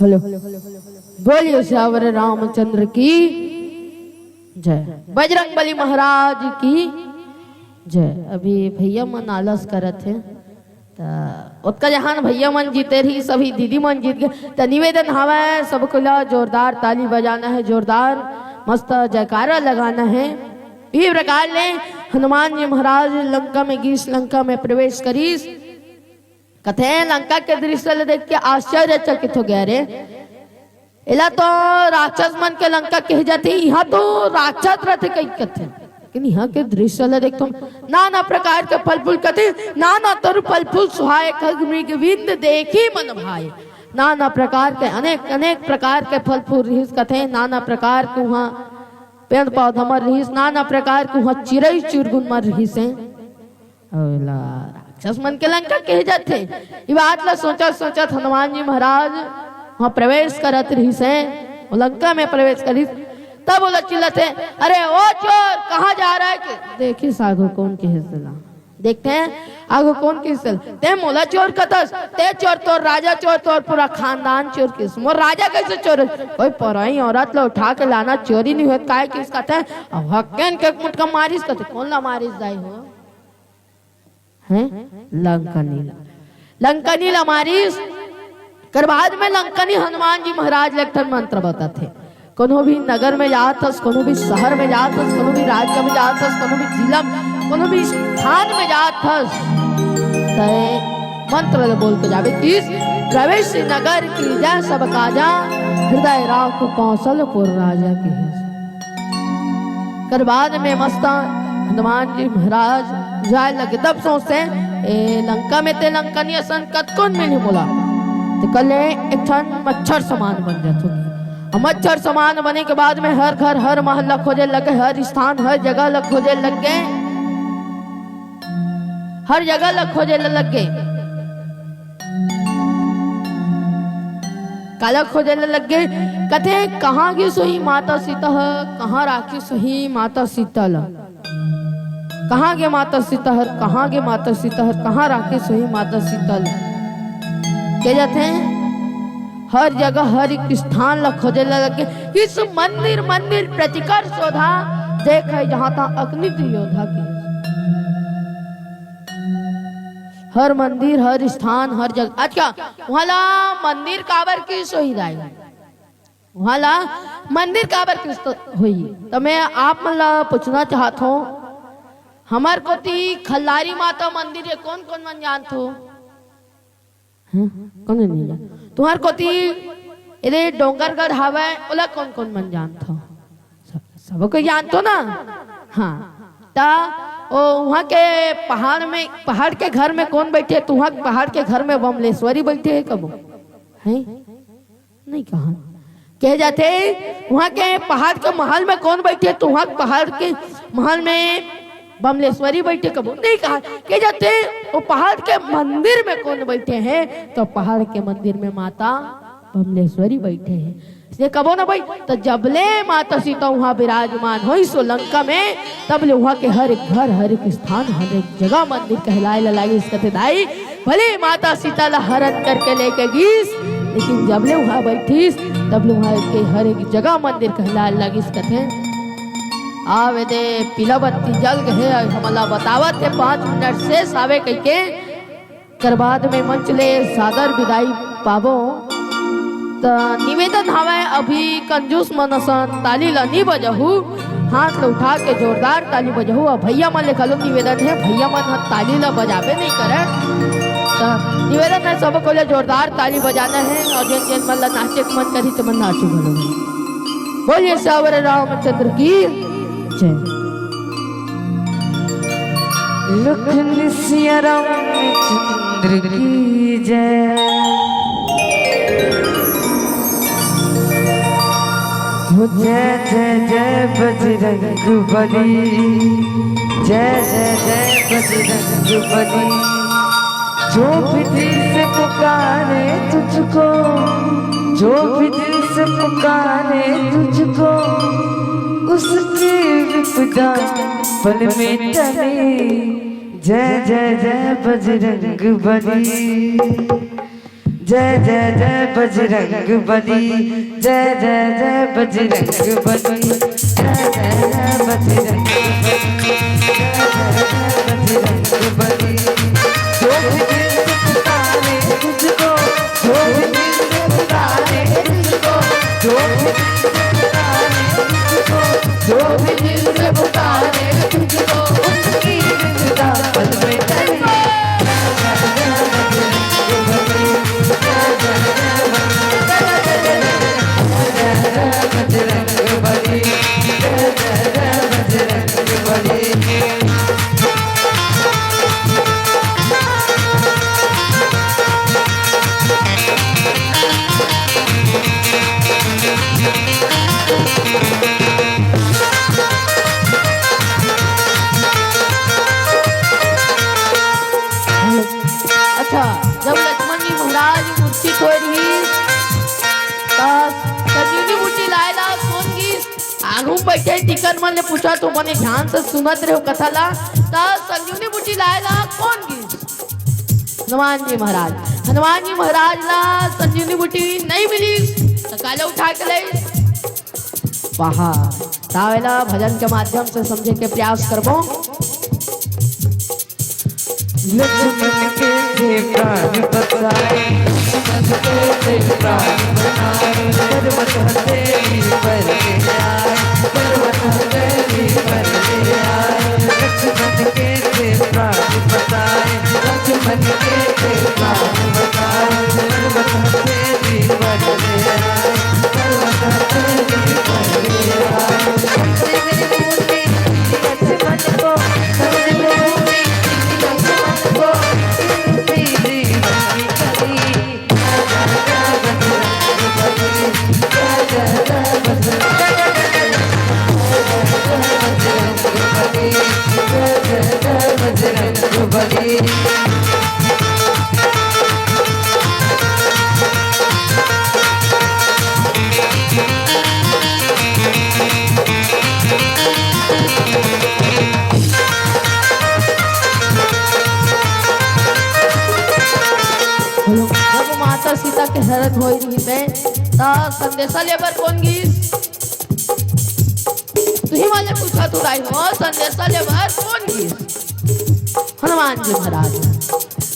हेलो, बोलिए सियावर रामचंद्र की जय, बजरंग बली महाराज की जय। अभी भैया मन आलस करत हे, त ओतका जहान भैया मन जीते रहिस, अभी दीदी मन जीत गे। त निवेदन हावय, सब कोई ला जोरदार ताली बजाना हे, जोरदार मस्त जयकारा लगाना हे। इही प्रकार ले हनुमान जी महाराज लंका में गिस, लंका में प्रवेश करिस। कथे, लंका के दृश्य ल देख के आश्चर्यचकित हो गया रे। एला तो राक्षस मन के लंका कहे जाथे, इहाँ तो राक्षस रथे कहि कथे। लेकिन इहाँ के दृश्य ल देख तो नाना प्रकार के फल फूल कथे, नाना तरु फल फूल सुहाए, खग मृग विंद देखी मन भाए। नाना प्रकार के अनेक, अनेक प्रकार के फल फूल रिहिस कथे, नाना प्रकार के उहाँ पेड़ पौधा मन रिहिस, नाना प्रकार के उहाँ चिरई चुरगुन मन रिहिस हे। ओला राक्षस मन के लंका कहे जाथे। ये बात ला सोचत सोचत हनुमान जी महाराज वहाँ प्रवेश करत रहिस हे, वो लंका में प्रवेश करिस। तब ओला चिल्लाथे, "अरे ओ चोर, कहाँ जा रहा है?" के देखिस आगू कोन कहिस तेला। देखथे आगू कोन कहिस तेला, "ते मोला चोर कथस, ते चोर, तोर राजा चोर, तोर पूरा खानदान चोर कहिस। मोर राजा कैसे चोर होही? कोई पराई औरत ला उठा के लाना चोरी नहीं होत, काय कहिस?" कथे, अब हक्केन के मुटका मारिस, कथे, "कोन ला मारिस दाई हो?" हैं? लंकनी ला। लंकनी ला मारिस। कर बाद में लंकनी हनुमान जी महाराज ला एक ठन मंत्र बताथे। कोनो भी नगर में जात हस, कोनो भी शहर में जात हस, कोनो भी राज्य में जात हस, कोनो भी जिला में, कोनो भी स्थान में जात हस, तय मंत्र ला बोल के जाबे कि प्रवेश नगर की जय सब काजा, हृदय राख कौशलपुर राजा की। कर बाद में मस्त हनुमान जी महाराज जाए लगे, तब सोचथे, "ए लंका में ते लंकनी असन कतकोन मिलही मोला।" ते कले एक ठन मच्छर समान बन जाथे। अब मच्छर समान बने के बाद में हर घर, हर महल ला खोजे लगे, हर स्थान, हर जगह ला खोजे लगे, हर जगह ला खोजे लगे। काला खोजे ल लग गे, कथे, "कहाँ गिस होही माता सीता ह, कहाँ राखिस होही माता सीता ल? कहाँ गे माता सीता हर, कहाँ गे माता सीता हर, कहाँ राखिस होही माता सीता ल?" के जाथे, हर जगह, हर एक स्थान ल खोजे ल लग गे। किस मंदिर, मंदिर प्रतिकर शोधा, देखे जहाँ तहाँ अगणित योधा के। हर मंदिर, हर स्थान, हर जगह। अच्छा, वहाँ ला मंदिर काबर किस होही दाई? वहाँ ला मंदिर काबर किस तो होही? तो मैं आप मन ला पूछना चाहत हूँ, हमर कोती खल्लारी माता मंदिर हे, कौन कौन मन जानत हो? हैं? कौन नहीं जान? तुम्हर कोती एदे डोंगरगढ़ हवय, ओला कौन कौन मन जानत हो? सब, सबो कोई जानत हो ना? हाँ। ता ओ, वहाँ के पहाड़ में, पहाड़ के घर में कौन बैठे? तुहाँ पहाड़ के घर में बमलेश्वरी बैठे हे कबो? हैं? नहीं कहा। कहे जाथे, वहाँ के पहाड़ के महल में कौन बैठे? तुहाँ पहाड़ के महल में बमलेश्वरी बैठे कबो? नहीं कहा। कहे जाथे, वो पहाड़ के मंदिर में कौन बैठे हैं? तो पहाड़ के मंदिर में माता बमलेश्वरी बैठे हैं। इसने कबो ना भाई, तो जबले माता सीता वहाँ विराजमान होइस ओ लंका में, तब ले वहाँ के हर एक घर, हर एक स्थान, हर एक जगह मंदिर कहलाए ला लागिस कथे दाई। भले माता सीता ला हरण करके लेके गिस, लेकिन जब ले वहाँ बैठिस, तब ले वहाँ के हर एक जगह मंदिर कहलाए लागिस कथे। आवे दे, पीला बत्ती जल गए, हमला बतावत हे, पाँच मिनट शेष आवे कहिके। कर बाद में मंच ले सादर विदाई पाबो। त निवेदन हवय, अभी कंजूस मन असन ताली ला नी बजहू, हाथ ला उठा के जोरदार ताली बजहू। अउ भैया मन ले घलो निवेदन हे, भैया मन ह ताली ला बजाबे नहीं करे। त निवेदन हे, सब को ले जोरदार ताली बजाना हे अउ जेन जेन मन ला नाचे के मन करही, ते मन नाचू घलो। बोलिए सावर रामचंद्र की जय। लखन सिया रामचंद्र की जय। हो जय जय जय बजरंग बली, जय जय जय बजरंग बली। जो भी दिल से पुकारे तुझको, जो भी दिल से पुकारे तुझको, उसकी विपदा पल में टले। जय जय जय बजरंग बली, जय जय जय बजरंग बली, जय जय जय बजरंग बली, जय जय जय बजरंग बली, जय जय जय बजरंग बली। जो भी दिल से पुकारे तुझको, जो भी दिल से पुकारे तुझको, जो भी दिल से पुकारे तुझको, जो भी दिल से पुकारे तुझको, उसकी विपदा पल में टले। घूम बैठे, टिकट मन ले पूछा तो बने ध्यान से सुनत रहो कथा ला। त संजीवनी बूटी लाए ला कोन गिस? हनुमान जी महाराज। हनुमान जी महाराज ला संजीवनी बूटी नहीं मिली, त काले उठा के ले पहाड़। तावेला भजन के माध्यम से समझे के प्रयास करबो। लक्ष्मण के थे प्राण बचाए, लक्ष्मण के थे प्राण बचाए, पर्वत हथेली पर ले आए, पर्वत हथेली पर ले आए। लक्ष्मण के थे प्राण बचाए, लक्ष्मण के थे प्राण बचाए, पर्वत हथेली पर ले आए, पर्वत हथेली पर ले आए। जब माता सीता के हरण होई रहिस हे, त संदेशा ले बर कोन गिस? तुही मन ले पूछत हंव दाई हो, संदेशा ले बर कोन गिस? हनुमान जी महाराज।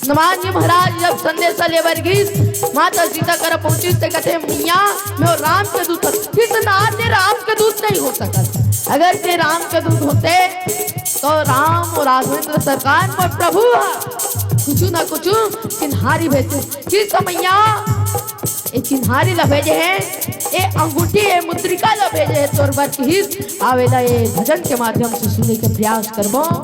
हनुमान जी महाराज जब संदेशा ले बर गिस, माता सीता करा पहुंचिस, त कथे, "मैया, मैं राम के दूत हंव।" इस नाते राम के दूत नहीं हो सकत। अगर ते राम के दूत होते, तो राम अउ राघवेंद्र सरकार मोर प्रभु ह कुछु ना कुछु चिन्हारी भेजतिस। किस मैया, ए चिन्हारी ला भेजे हे, ए अंगूठी, ए मुद्रिका ला भेजे हे तोर बर किहिस। आवेला ए भजन के माध्यम से सुने के प्रयास करबो।